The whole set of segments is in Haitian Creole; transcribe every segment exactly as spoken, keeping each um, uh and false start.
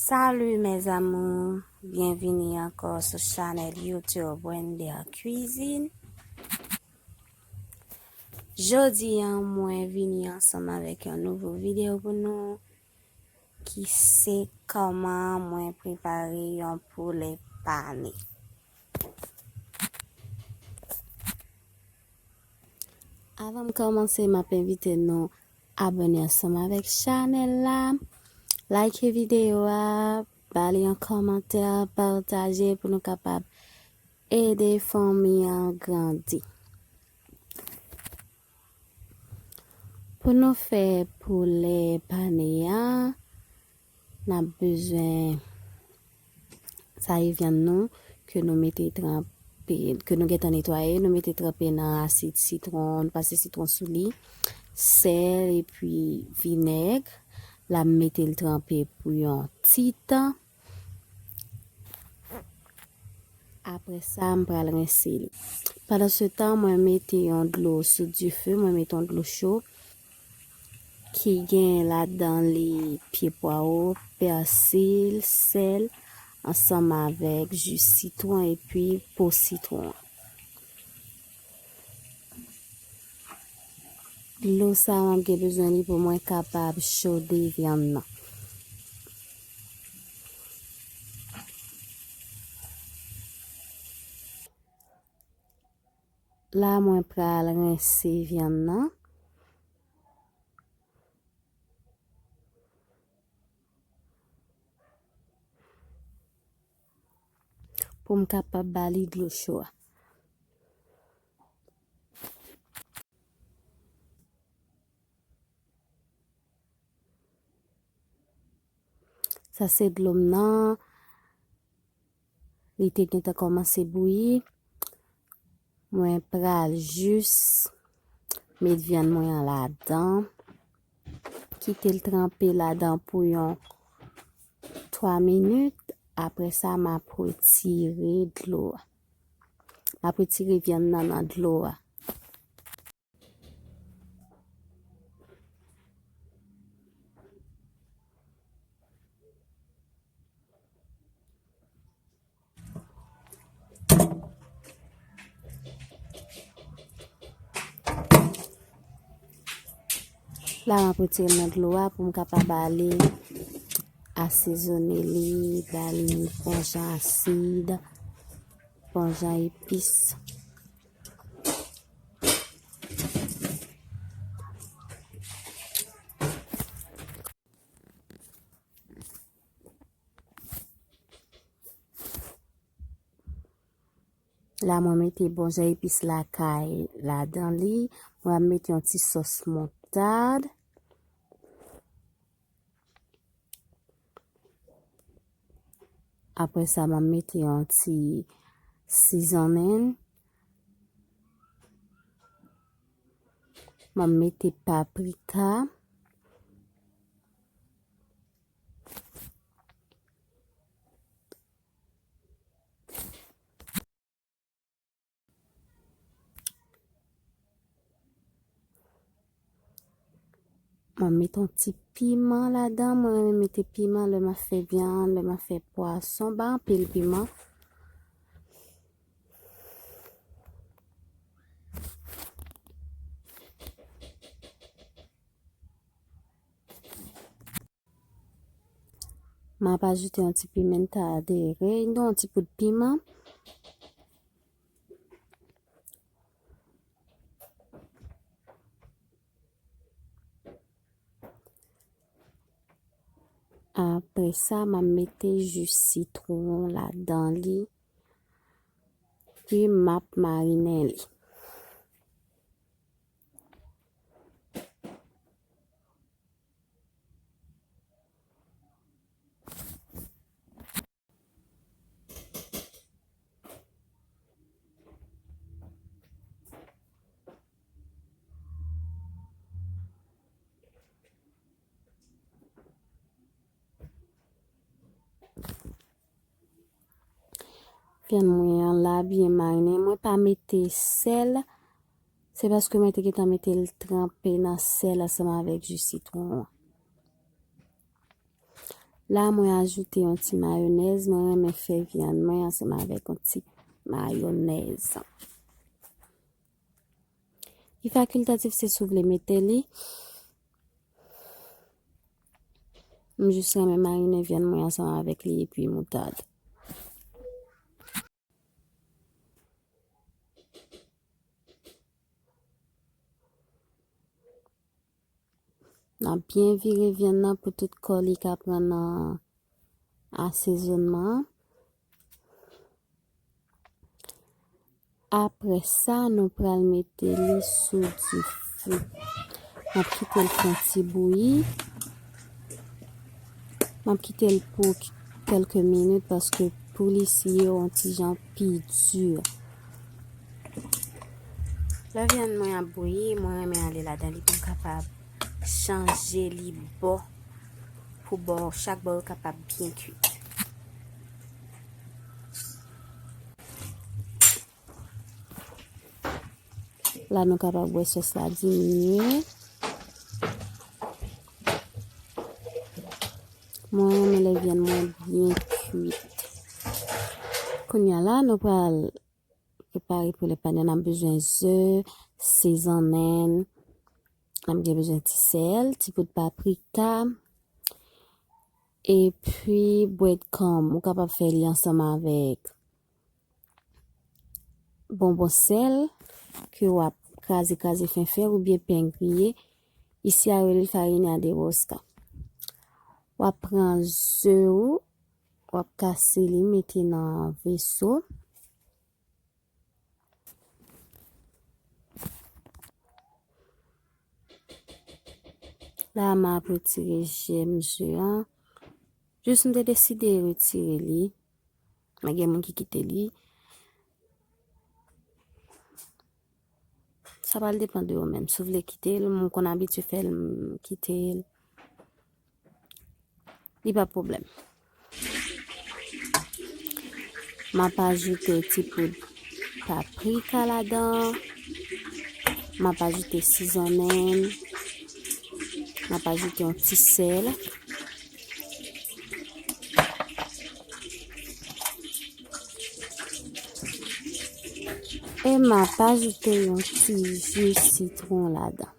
Salut mes amours, byenvini ankò sou chanèl YouTube Wender Cuisine. Jodi a mwen vini ansanm avèk yon nouvo videyo pou nou ki se kòman mwen prepare yon poulè pane. Avan m kòmanse, m ap envite nou abòne ansanm avèk chanèl la, like videyo a, ba li yon kòmantè, pataje pou nou kapab ede fanmi an grandi. Pou nou fè poulè pane a, n ap bezwen sa e vyann nou ke nou mete tranpe, ke nou gentan netwaye, nou mete tranpe nan asid sitwon, nou pase sitwon sou li, sèl epi vinèg. La m mete l tranpe pou yon ti tan. Apre sa, m pral rense li. Pandan se tan, mwen mete yon dlo sou dife, mwen mete yon dlo cho ki gen ladan li pye pwawo, pèsil, sèl, ansanm avèk ji sitwon epi po sitwon an. Dlo sa a, m gen bezwen li pou mwen kapab chode vyann nan. La, mwen pral rense vyann nan. Pou m kapab ba li dlo cho a. Sa se dlo m nan. Li te gentan kòmanse bouyi. Mwen pral jis met vyann mwen an ladan. Kite l tranpe ladan pou yon twa minit. Apre sa, m ap retire dlo a. M ap retire vyann nan nan dlo a. La, m ap retire l nan dlo a pou m kapab ale asezone li, ba li bon jan asid, bon jan epis. La, mwen mete bon jan epis lakay ladan li. Mwen ap mete yon ti sòs moutad. Apre sa, m ap mete yon ti seasoning. M ap mete paprika. Mwen mete yon ti piman ladan. Mwen renmen mete piman lè m ap fè vyann, lè m ap fè pwason. Pa anpil piman. M ap ajoute yon ti pimenta de rey, yon ti poud piman. Apre sa, m ap mete ji sitwon ladan li. Pi m ap marinen li. Vyann mwen an la byen marinen. Mwen pa mete sèl. Se paske mwen te gentan mete l tranpe nan sèl ansanm avèk ji sitwon an. La, mwen ajoute yon ti mayonèz. Mwen renmen fè vyann mwen ansanm avèk yon ti mayonèz. Li fakilatif, se si w vle mete li. M jis renmen marinen vyann mwen ansanm avèk li epi moutad. N ap byen vire vyann nan pou tout kò li ka pran nan asezonman an. Apre sa, nou pral mete li sou dife. M ap kite l fè yon ti bouyi. M ap kite l pou k-, kèlke minit paske pou li siye yon ti jan pi di. Lè vyann mwen ap bouyi, mwen renmen ale ladan li pou m kapab chanje li bò, pou bò, chak bò yo kapab byen kuit. La, nou kapab wè sòs la diminye. Mwen renmen lè vyann mwen byen kuit. Kounye a la, nou pral prepare pou lè pandan n ap bezwen ze, sezonnen, n ap gen bezwen ti sèl, ti poud paprika, epi bwèdkonm. Ou kapab fè li ansanm avèk bonbon sèl ke w ap kraze, kraze fen fè oubyen pen griye. Isi a yo rele l farina de rosca. W ap pran ze ou, w ap kase li, mete nan veso. La, m ap retire jèm ze an. Jis m te deside retire li. Men gen moun ki kite li. Sa pral depann de ou menm. Si w vle kite l, m konn abitye fè l, m kite l. Li pa pwoblèm. M ap ajoute ti poud paprika ladan. M ap ajoute sezonnen. M ap ajoute yon ti sèl. E m ap ajoute yon ti ji sitwon ladan.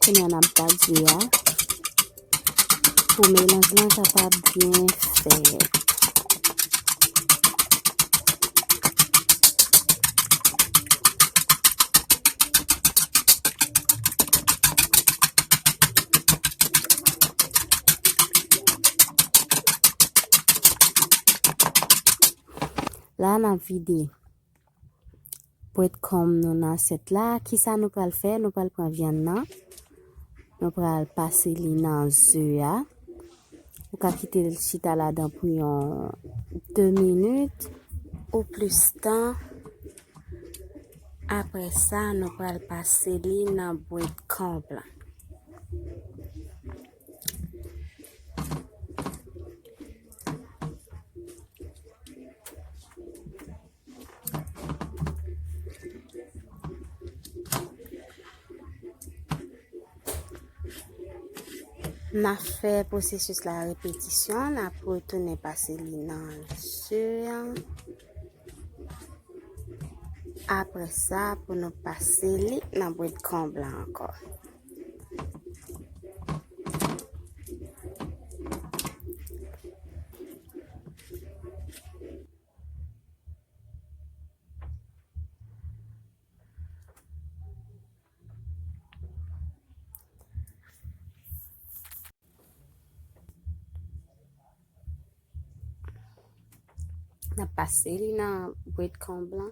Kounye a n ap bat ze a pou melanj lan kapab byen fè. La, n ap vide bwèt konb nou nan asyèt la. Kisa nou pral fè? Nou pral pran vyann nan. Nou pral pase li nan ze a. Ou ka kite l chita ladan pou yon de minit ou plis tan. Apre sa, nou pral pase li nan bwèt konb la. N a fè pwosesis la repetisyon, n ap retounen pase li nan ze a. Apre sa, pou nou pase li nan bwèt konb la ankò. N ap pase li nan bwèt konb lan.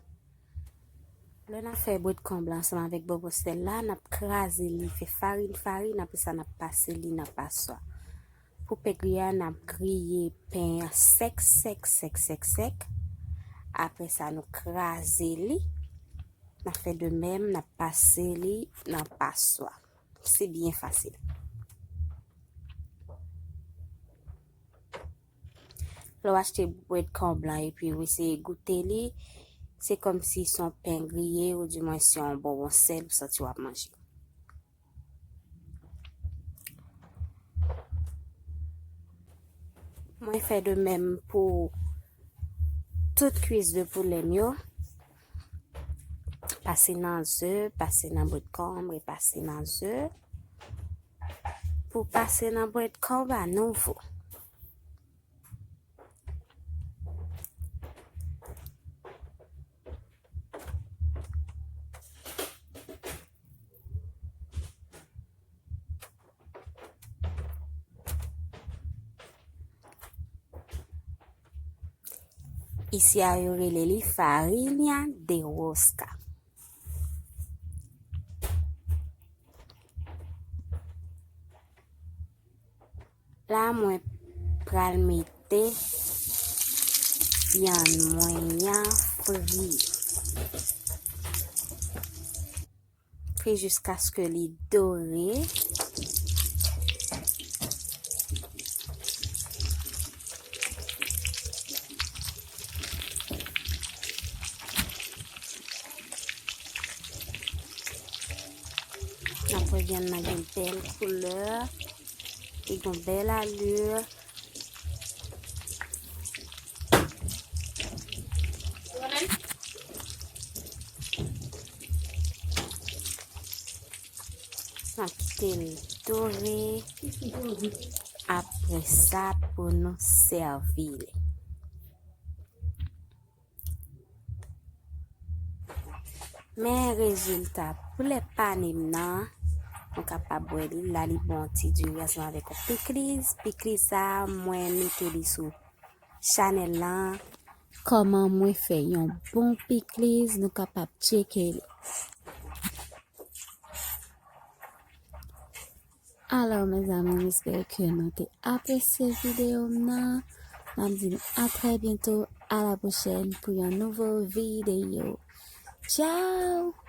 Lè n ap fè bwèt konb lan ansanm avèk bòbòsèl la, n ap kraze li, fè farin farin, apre sa n ap pase li nan paswa. Pou pen griye a, n ap griye pen an sèk, sèk, sèk, sèk, sèk. Apre sa, nou kraze li. N ap fè de menm, n ap pase li nan paswa. Se byen fasil. Lè w achte bwèt konb lan epi w eseye goute li, Se kòmsi se yon pen griye oudimwen se yon bonbon sèl ou santi w ap manje. Mwen fè de menm pou tout kuis de poulè m yo. Pase nan ze, pase nan bredkonm, repase nan ze. Pou pase nan bredkonm a nouvo. Isi a yo rele li farinha de rosca. La mwen pral mete vyann mwen an fri. Fri jiskaske li dore. N ap wè vyann nan gen bèl koulè, li gen bèl ali. N ap kite l dore. Apre sa, pou nou sèvi li. Men rezilta poulè pane m nan, nou kapab wè li la, li bon ti diri ansanm avèk yon pikliz. Pikliz sa a, mwen mete li sou chanèl lan. Kòman mwen fè yon bon pikliz, nou kapab tcheke li. Alò, mezanmi, m espere ke nou te apresye videyo m nan. M ap di nou a trè byento, a la pwochèn pou yon nouvo videyo. Tchao!